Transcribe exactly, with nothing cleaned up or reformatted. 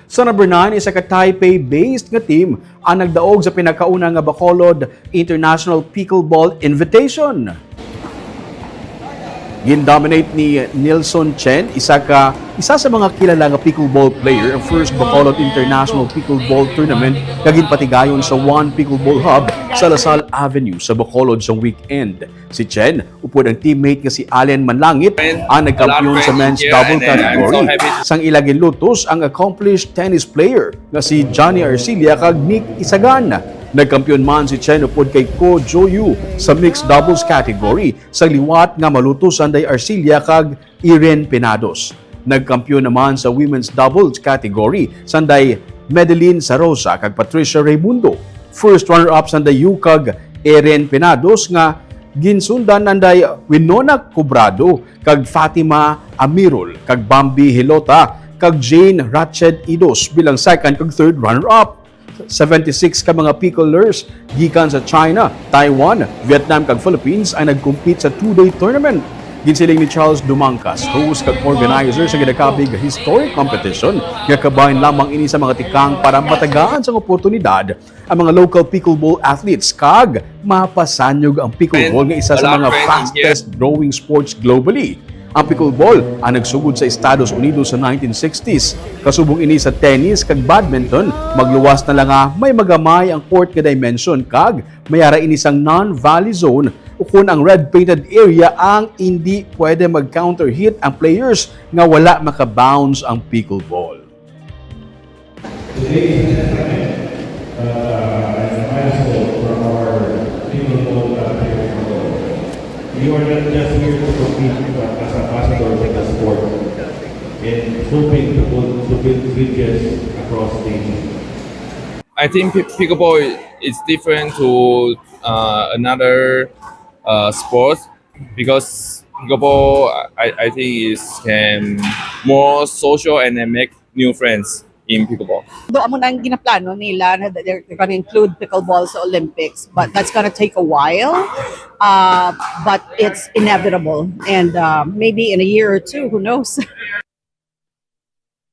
Sa number nine, isa ka Taipei-based nga team ang nagdaog sa pinakauna nga Bacolod International Pickleball Invitation. Gin-dominate ni Nilson Chen, isa ka isa sa mga kilala nga pickleball player, ang first Bacolod International Pickleball Tournament nga ginpatigayon sa One Pickleball Hub sa Lasal Avenue sa Bacolod sa weekend. Si Chen upod ang teammate nga si Allen Manlangit ang nagkampiyon sa men's double category. Sang ila ginlutos ang accomplished tennis player nga si Johnny Arcilla kag Nick Isagan. Nagkampiyon man si Chen upod kay Ko Joyu sa mixed doubles category, sang liwat nga malutos sanday Arcilla kag Irene Penados. Nagkampiyon naman sa women's doubles category sanday Madeline Sarosa kag Patricia Raimundo. First runner-up sanday Yu kag Irene Penados nga ginsundan nanday Winona Cobrado kag Fatima Amirol kag Bambi Hilota kag Jane Ratched Idos bilang second kag third runner-up. Seventy-six ka mga picklers gikan sa China, Taiwan, Vietnam kag Philippines ang nag-compete sa two-day tournament. Ginsiling ni Charles Dumangcas, host kag organizer sa ginakabig historic competition, nga kabahin lamang ini sa mga tikang para matagaan sang oportunidad ang mga local pickleball athletes kag mapasanyog ang pickleball nga isa sa mga fastest growing sports globally. Ang pickleball ang nagsugod sa Estados Unidos sa nineteen sixties. Kasubong ini sa tennis kag badminton, magluwas na lang nga may magamay ang court nga dimension kag may ara ini sang non-valley zone, ukon ang red painted area ang indi pwede mag-counter hit ang players nga wala maka-bounce ang pickleball. Today is an assignment, uh, and a milestone from our pickleball, uh, pickleball. You are not just here to compete, but as ambassadors of the sport and hoping to build, to build bridges across nations. I think pi- pickleball is different to uh, another uh, sports because pickleball, I, I think, is can more social and then make new friends in pickleball. Though amo na ang ginaplano nila na they're, they're gonna include pickleball sa Olympics, but that's gonna take a while. Uh, but it's inevitable, and uh, maybe in a year or two, who knows?